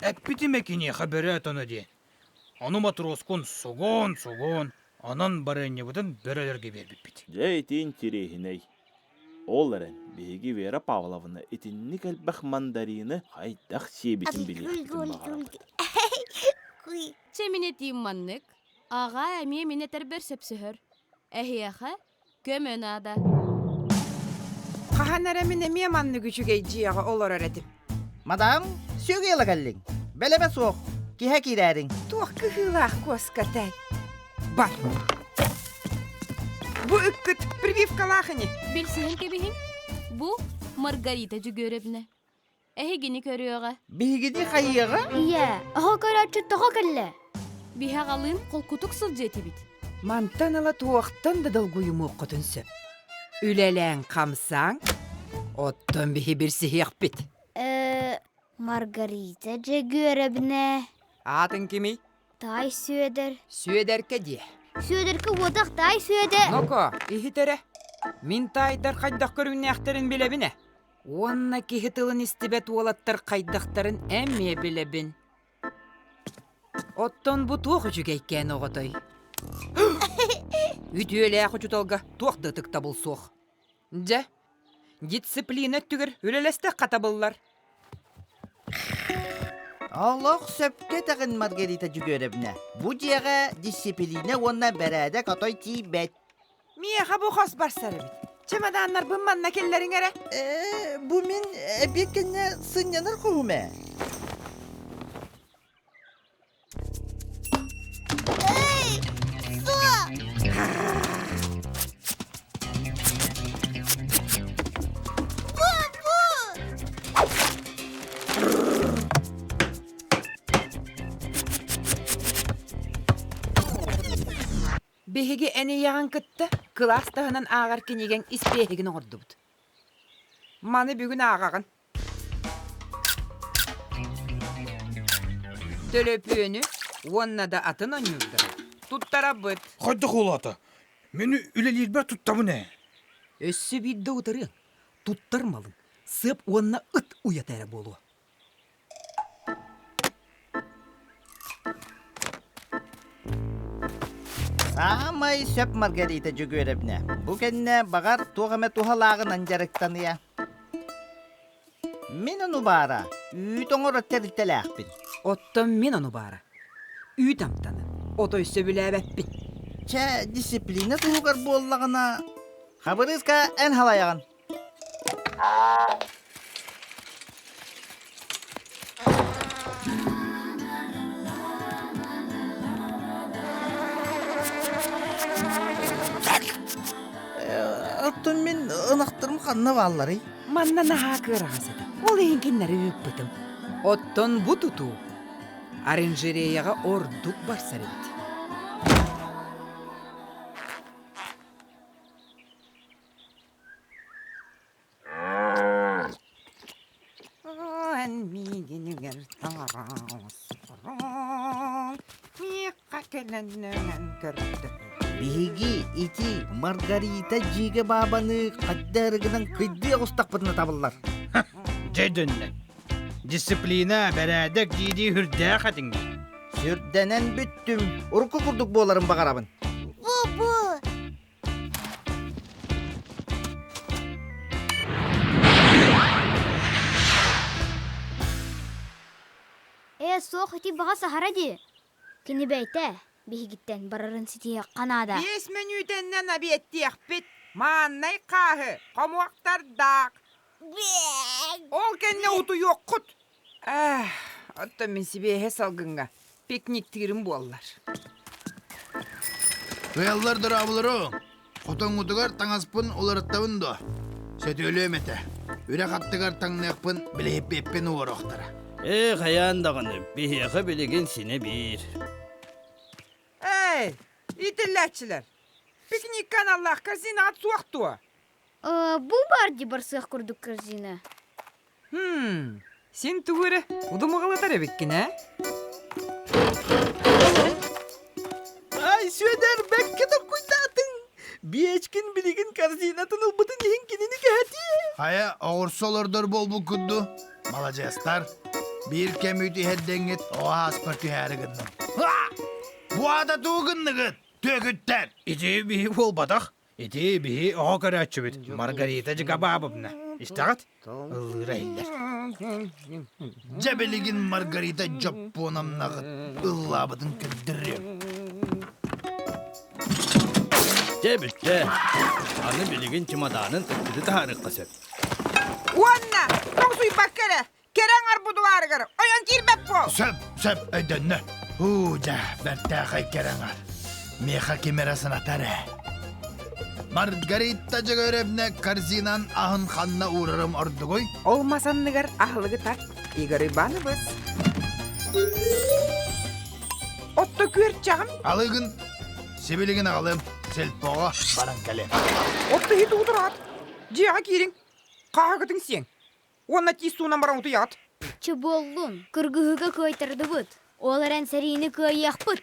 Эппитим киниэхэ бөрө отоно диэн. Ону мотуруоскун сугун, сугун, онон барыанньабытын бөрөлөргө биэрбиппит. Дьэ ити интириэһинэй. Ол эрэн, биһиги Вера Павловна итинник элбэх мандарины хайдах сиэбитин билиэхпитин баҕарабыт. Чэ мин этиим маннык. Аҕаа эмиэ мин этэрбэр сөпсөһөр. Эһиэхэ көмө наада. Хаһан эрэ мин эмиэ маннык үчүгэй дьиэҕэ олорор этим. Мадам, сүөгэйла кэллиҥ. Бэлэмэ суох. Киһэ киирээриҥ. Туох кыһыылаах куоскатай? Бар. Бу ыккыт прививкалаах ини. Билсиһэн кэбиһиҥ. Бу Маргарита Дьүгүөрэбинэ. Эһигини көрүөҕэ. Биһигини хайыаҕа? Ийээ, оһо көрөөччү тоҕо кэллэ? Биһи аҕалыын холкутук сылдьыа этибит. Мантан ыла туохтан да долгуйумуоххутун сөп. Үлэлээҥ хамсааҥ, оттон биһи билсиһиэхпит. Э, Маргарита Дьөгүөрэбинэ. Аатыҥ кимий? Таай Сүөдэр. Сүөдэркэ диэ. Сүөдэркэ уотах Таай Сүөдэр. Ноко, иһит эрэ. Мин таайдар хайдах көрүҥнээхтэрин билэбин ээ. Уонна киһи тылын истибэт уолаттар хайдахтарын эмиэ билэбин. Оттон бу туох үчүгэйкээн оҕотой? Үтүөлээх учууталга туох да ытыктабыл суох. Дьэ, дисциплина өттүгэр үлэлэстэх хатабыллар. Олох сөпкө этэҕин, Маргарита Дьүгүөрэбинэ. Бу дьиэҕэ дисциплина уонна бэрээдэк отой тиийбэт. Миэхэ бу хос барсар эбит. Чемоданнарбын манна киллэриҥ эрэ. Ээ, бу мин эбиэт кэннэ сынньанар хоһум ээ. Эй, суох! Бу, бу! Биһиги эн ийэҕин кытта кылаас таһынан ааҕар кинигэҥ испиэһигин оҥордубут. Маны бүгүн ааҕаҕын. Төлөпүөнү уонна да атын онньуурдары туттарабыт. Хайдах улаата? Мин үлэлиирбэр туттабын ээ. Өссө биирдэ утарыаҥ. Туттар малыҥ сыап уонна ыт уйата эрэ буолуо. Саамай сөп Маргарита Дьөгүөрэбинэ. Бу кэннэ баҕар туох эмэ туһалааҕынан дьарыктаныа. Мин ону баара үүт оҥорор тэрилтэлээхпин. Оттон мин ону баара үүт амтанын отой сөбүлээбэппин. Чэ, дисциплина туһугар буоллаҕына, Хабырыыска эн халайаҕын. Оттон мин ынахтарым ханна баалларый? Манна наһаа кыараҕас этэ. Ол иһин кинилэри ыыппытым. Оттон бу тутуу оранжереяҕа ордук барсар эбит. Эн миигинигэр таҥараҥ миэхэ кэлэн нөҥөн көрдө. Биһиги ити Маргарита дьиигэ баабаны хайда эрэ гынан кыйдыы оҕустахпытына табыллар. Дьэ дөннө. Дисциплина, бэрээдэк дии-дии үрдээх этиҥ. Сүрдэнэн бүттүм. Урукку курдук буоларын баҕарабын. Бу-бу! Ээ, суох ити баҕа саһара дии. Кини бэйэтэ биһигиттэн барарын ситиһиэххэ наада. Биэс мүнүүтэннэн обедтиэхпит. Мааннай хааһы, хомуохтардаах. Ол кэннэ утуйуоххут. Эх, оттон мин сибиэһэ салгыҥҥа пикниктиирим буоллар. Кыайаллар дорооболору! Хотоҥҥутугар таҥаспын уларыттабын дуо? Сөтүөлүөм этэ. Үрэх аттыгар таҥныахпын билиһиппиэппин уоруохтара. Ээ, хайаан даҕаны, биһиэхэ билигин синэ биир. Эй, иитиллээччилэр, пикникка аналлаах корзинаҕыт суох дуо? Э, бу баар дии барсыах курдук корзина. Хм, син тугу эрэ удумаҕалатар эбиккин ээ? Ай, Сүөдэр, бэккэ толкуйдаатыҥ! Биэчкин билигин корзинатын ылбытын иһин кинини кэһэтиэ. Хайа, оҕурсу олордор буолбуккут дуу? Маладьыастар. Биир кэм үүт иһэрдэҥҥит оҕо ааспар түһээри гынным. Бу аата тугу гынныгыт? Түөкүттэр! Ити биһи буолбатах. Ити биһи оҕо көрөөччүбүт Маргарита Дьыкабаабовна. Истэҕит? Ыллыыра иһиллэр. Дьэ билигин Маргарита Дьоппуонамнаҕыт ыллаабытын көрдөрүөм. Дьэ бүттэ. Аны билигин чымадаанын тыктыты таһаарыахха сөп. Уонна тоҥсуйбакка эрэ кэрэ аҥар будуарыгар ойон киирбэт буол. Сөп, сөп, өйдөннө. Һуу, дьэ, бэртээхэй кэрэ аҥар. Миэхэ ким эрэ санатар ээ. Маргарита Дьөгүөрэбнэ корзинан аһын ханна уурарым ордугуй? Ол мас анныгар аһылыгы тарт, Игорь Иванович. Отто күөрчэҕим. Алыгын, сибилигин аҕалым, сельпоҕа баран кэлиэм. Отто иһит утураат. Дьиэҕэ киириҥ, хааһыгытын сиэҥ. Уонна тиис суунан баран утуйаҕыт. Чэ буоллун, кыргыһыыга кыайтардыбыт. Ол эрэн сэриини кыайыахпыт.